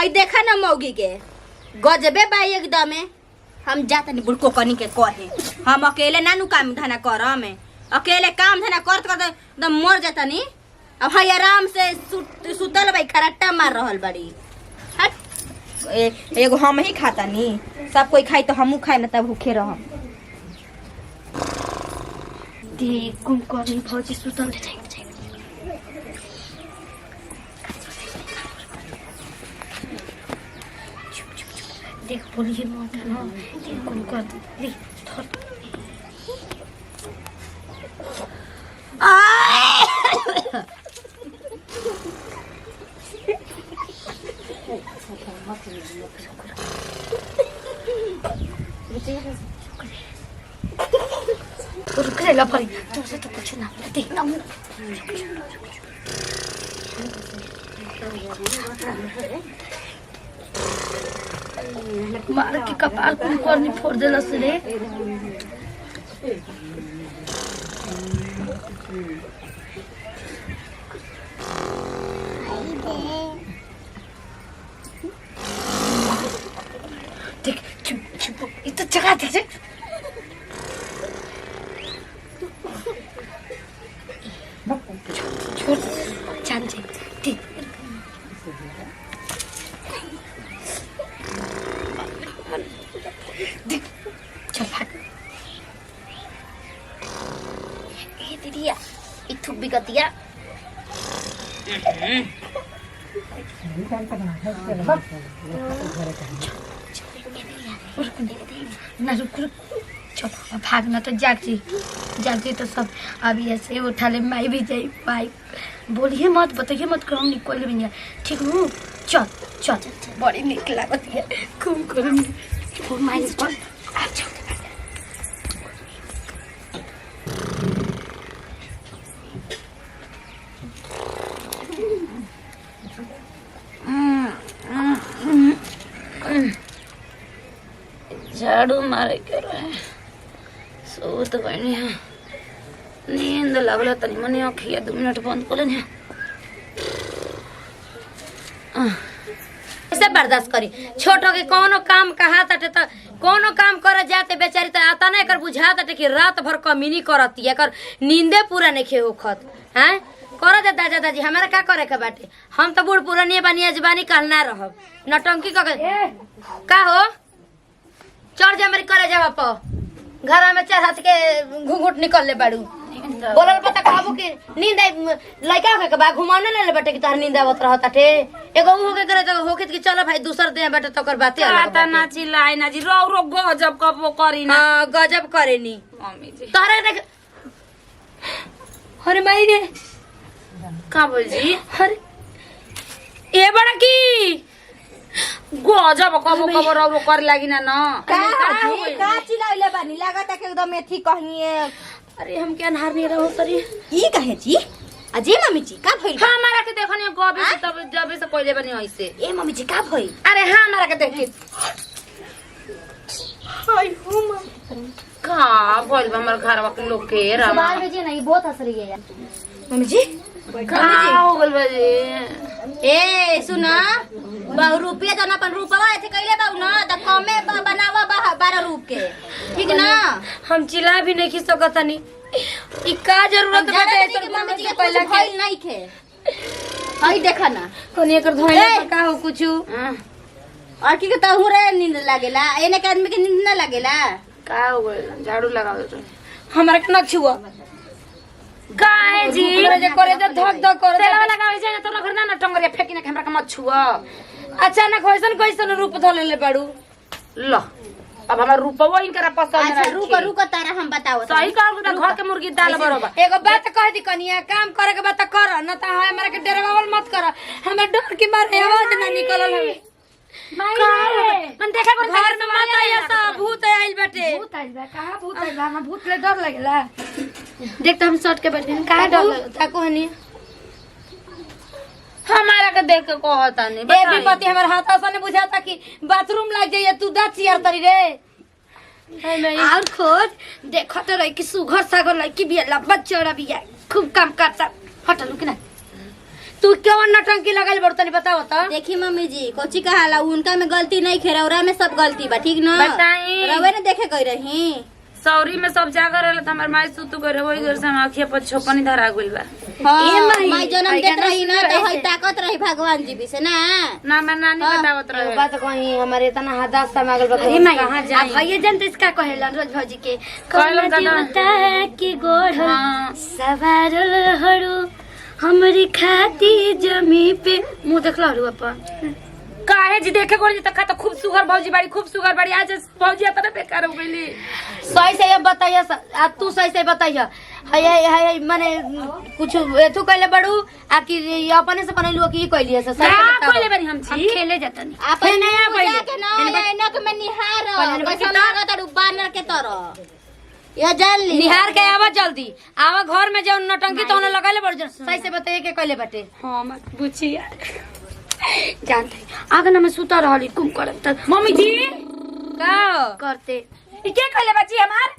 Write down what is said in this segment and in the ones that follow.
हई देखा ना मौगी के गजबे बाई एकदमे। हम जातनी बुड़को कनी के कहे, हम अकेले ना नु काम धंधा करम, अकेले काम धंधा करत करत एकदम मर जातनी। अब हई आराम से सुतल बाई, खराटा मार रहल बाड़ी। हट, एगो हम ही खातानी, सब कोई खाई तो हमहू खाए ना तब भूखे रहम। देख कुम करी भौजी सुतल जाए। देख बोलिए मत ना, देख कुम कर दे, धर। रुक रे लफरी, तुमसे तो कुछ ना देख ना। मार के कपाल कुम करनी फोड़ देलस रे। देख चुप चुप, ये तो जगह देख रे। छोड़ जान जाए देख। देख चल भाग। ए दीदिया, ई थुक बिगतिया। ना रुक रुक, चल अब भागना तो जाग जी, जाग जी तो सब अभी ऐसे उठा ले। माई भी जाई, माई बोलिए मत, बताइए मत करो, हम निकल भी नहीं। ठीक हूँ, चल चल। बड़ी निक लागत है कम करूँ छोड़ माई चल आ चल। झाड़ू मारे के रहे, सोत गइनी है, नींद लागल तनी मनी, अखिया 2 मिनट बंद कर लेनी। कैसे बर्दाश्त करी? छोटो के कोनो काम कहा ताटे त कोनो काम करे जाते बेचारी त आता ना एकर बुझा ताटे कि रात भर कमीनी करती, एकर नींदे पूरा नइखे होखत। हैं कर दे दादा दादी, हमारा का करे के बाटे? हम तो बूढ़ पुरानी बानी, अजबानी कहल ना रहब नटंकी क का हो। चढ़ जा मेरी करे जावा प, घर में चार हाथ के घूंघट निकल ले बाड़ू। बोलल पता कहबो कि नींद आई लइका होके के बा, घुमावने ले बाटे कि तोहर नींद आवत रहत ताटे। एगो उ होके करे त होके कि चलो भाई दूसर दे बाटे त ओकर बाते अलग आता बाटे। ना चिल्लाए ना जी, रो रो गजब कबो करी ना। हां, गजब करेनी। मम्मी जी। तोहरा देख, अरे माई रे। का बोल जी? अरे ए बड़ा की गजब कबो कबो रो रो करे लागी ना ना। का जी, का चिल्लाइले बानी? लागत है कि एकदम एथी कहिए। अरे हम के अनहार नहीं रहो तरी। ई कहे जी? अजी मम्मी जी, का भइल बा? हमारा के देखनी गबे से तब जबे से कोइले बनी ऐसे। ए मम्मी जी, का भइल? अरे हाँ, हमारा के देख के का भइल बा हमर घरवा के लोग के रामा? जी नहीं, बहुत हंस रही है यार। मम्मी जी। का हो गइल बा जी? ए सुना, बहु रुपया जौन अपन रूपवा एथे कइले बाऊ ना त कमे बनावा 12 रूप के, ठीक ना? हम चिल्ला भी नहीं सकतनी, ई का जरूरत हम बाटे? जानत हनी कि मम्मी जी के कुछ भइल नहीं खे। हई देखा ना। कोनी एकर धोइला ए! पर का हो कुछु? और की के तहु रे नींद लागेला, एने के आदमी के नींद ना लागेला। का हो गइल? झाड़ू लगाओ तो। हमरा के ना छुआ। काहे जी? हमरा जे करे जे धक धक करे। तेलवा लगावे जाए तो घर ना ना टंगरिया फेंकी ना, हमरा के मत छुआ। अचानक कैसन कैसन रूप धो लेले बाड़ू। ल, अब हमर रूपवो इनकरा पसंद अच्छा नहीं। रुक रुक, तारा हम बताओ। सही कहल ना, घर के मुर्गी दाल बरोबर। एगो बात कह दी कनिया, काम करे के बात कर न त हमरा के डरवावल मत कर। हमरा डर के मारे आवाज ना निकलल हवे। मन देखा कोन। घर में मत आइया, सब भूत आइल बाटे। भूत आइल बा? कहाँ भूत आइल बा? हमरा भूत ले डर लगेला। देख त, हम सट के बैठे, काहे डर लगता? ताको हनी। हमारा के देख के कहता नहीं। ए विपत्ति, हमर हाथ ऐसा नहीं बुझाता कि बाथरूम लग जाइए, तू दाँत चियर तरी रे हाय माई। और खोज देखो तो रही कि सुघर सागर लड़की भी है, लंबा चौड़ा भी है, खूब काम करता। हटलू कि ना? तू क्यों नटंकी लगल बड़ तनी बताव त। देखी मम्मी जी कोची कहाला, उनका में गलती नहीं खे, रौरा में सब गलती बा, ठीक न? बताई। रउए ने देखे गई रही। सौरी में सब जागर रहल त हमर माई सुतु गए, वही घर से हम आँखिया पर छोपनी धरा गइल बा। हाँ, माई, माई जन्म आई देत गाना रही ना सुन तो रहे हई ताकत रही भगवान जी भी से ना। ना हमार नानी बतावत एगो रहे। बात कही, हमारे इतना हदास समागल बा, अरे माई, कहाँ आप जाई? भैया जानते इसका कहेलन रोज भौजी के कहेलन कौन का ना? देवता के गोढ़ हाँ। सवार हरु हमरी खाती जमी पे मुंह देखला हरु अपन। काहे जी देखे गोरी त खा त खूब सुगर भौजी बाड़ी, खूब सुगर बाड़ी। आज भौजी अतना बेकार हो गइली। सही से ये बताइए, आ तू सही से बताइए, हई हई हई हई माने कुछ एथु कइले बड़ू आ कि ये अपने से बनैलु कि ई कइली से? सही से का बताओ। कइले बानी हम हम छी? खेले जातनी। आपन हे नया पूजा पहिले। के ना ऐनक में निहार पहिले कैसा लागत और बानर के तरह, ये जान ली। निहार के आवा, जल्दी आवा घर में, जो नटंकी तो लगैले बड़, सही से बताइए के कइले बाटे। हां मत बुची। जानते आगना में सुता रहली कुम करम त मम्मी जी का हो? करते। ई के कइले बाची हमार?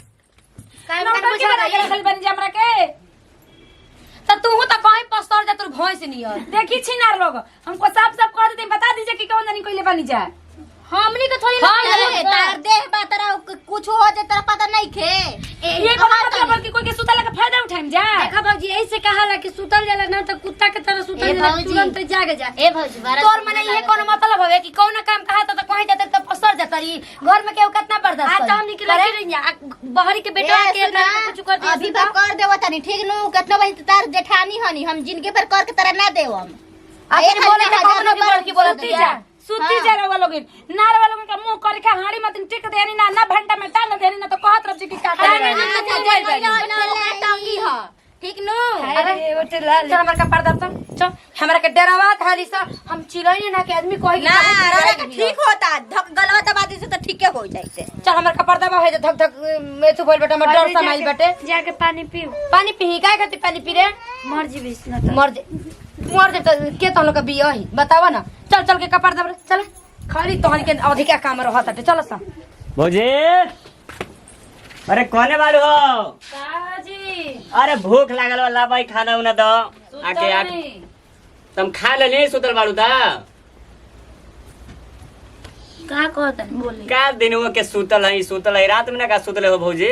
काहे नौकर के बना के रखल बन जा हमरा के। त तू त कहीं पसर जा तोर भैंस नियर। देखी छिनार लोग, हमको साफ साफ कह देते, बता दीजिए कि कौन जानी कइले बानी जा। हमनी के थोड़ी हाँ, तार देह बा तोरा कुछ हो जाए तोरा पता नहीं खे। ये कोनो मतलब है कि कोई के सुतला के फायदा उठाइम जा? देखा भौजी, ऐसे कहाला कि सुतल जाला ना त कुत्ता के तरह सुतल ए जाला, भौजी। तुरंत जाग जा। ए भौजी, बड़ा तोर मने ये कोनो मतलब हवे कि कौन काम कहा त कहीं जाते त पसर जाता रही घर में, केहू कितना बर्दाश्त आ त करी? हमनी के लगे रही आ बहरी के बेटा ए, के सुना, अपना कुछ कर दिया। अभी पर कर देवो तनी ठीक नु, कितना बजे तार जेठानी हनी, हम जिनके पर कर के तारा ना देवम। आखिर बोले के कौनो की बड़की बोलत सुती जा, सुती जा रवा लोगिन ना, रवा लोगिन का मुंह करे के हाड़ी मत टिक देनी ना, ना भंटा में टांग देनी ना, तो कहत रह जी कि का करे। टंगी ह, ठीक नु। अरे चल हमरा के पर्दा तो चल, हमरा के डरावा थाली सा, हम चिल्लाई ना कि आदमी कहे कि ना काहे रौरा चिल्लाई के बिया। ठीक होता, धक गलवा दबा दी से तो ठीके हो जाइते। चल हमरा के पर्दा बा है धक धक एथु भइल बेटा, हमर डर समाइल बाटे। जाके पानी पीऊ। पानी पी काहे खातिर पानी पी रे? मर जीबी ना त। मर जे, मर जे त के तहन के बिया ही बतावा ना। चल चल के कपार दब रे, चल खाली तोहन के अधिका काम रहत हटे, चल सा। भौजी, अरे कोने बाड़ू हो? का जी? अरे भूख लागल बा, ला भाई खाना उना दो आके आके। तुम खा लेली, सुतल बाड़ू ता? का कहतन बोली? का दिन के सुतल है, सुतल है, रात में ना का सुतल हो भौजी?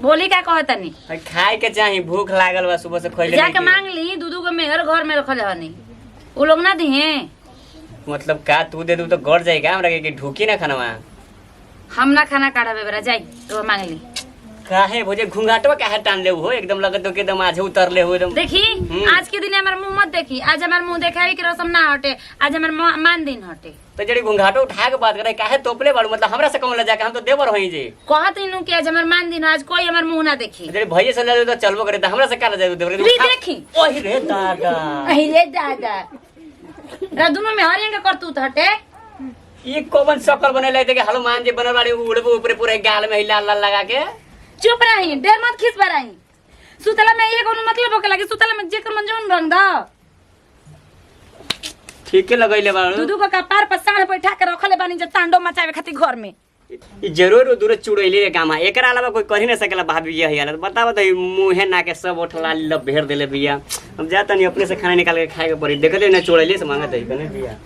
बोली का कहतनी? अरे खाए के चाही, भूख लागल बा, सुबह से खइले जाके नहीं। मांग ली, दू दू गो मेहर घर में रखले हनी, उ लोग ना दिहे। मतलब का तू दे दू तो गड़ जाएगा हमरा के कि ढूकी ना खाना? हम ना खाना काढ़ावे बरा, जाई तो मांग ली। काहे भौजी, घुंघाटवा काहे टान ले हो? एकदम लगत हो कि एकदम आजे उतर ले हो एकदम। देखी, आज के दिन हमार मुंह मत देखी, आज हमार मुंह देखावे के रसम ना हटे, आज हमार मान दिन हटे। तो जड़ी घुंघाटो उठा के बात करे, काहे तोपले बाड़ू? मतलब हमरा से कौन ले जाके, हम तो देवर होई जी। कहत इनु कि आज हमार मान दिन, आज कोई हमार मुंह ना देखी। जड़ी भैया से ले जाऊ तो चलबो करे त हमरा से का ले जाऊ देवर? ली देखी। ओही रे दादा। अहिले दादा रा दुनो में हरियन के करतूत हटे। ई कौन शकल बनैले है कि हनुमान जी बनल बाड़ी, उड़बो ऊपरे पूरे गाल में ही लाल लाल लगा के। चुप रही, डर मत खींच बराई। सुतला में ये कोनो मतलब होके लागे? सुतला में जेकर मन जोन रंग दा। ठीक है लगैले बाड़ू। दूधू को कपार पर साढ़ बैठा के रखले बानी जे तांडो मचावे खातिर घर में। ई जरूर दूर चुड़ैले रे काम है, एकरा अलावा कोई कर ही ना सकेला भाभी। ये है बतावा तो, ई मुंहे ना के सब उठला लब भेर देले बिया। हम जा तनी अपने से खाना निकाल के खाए के पड़ी, देखले ना चुड़ैले से मांगत है कने बिया।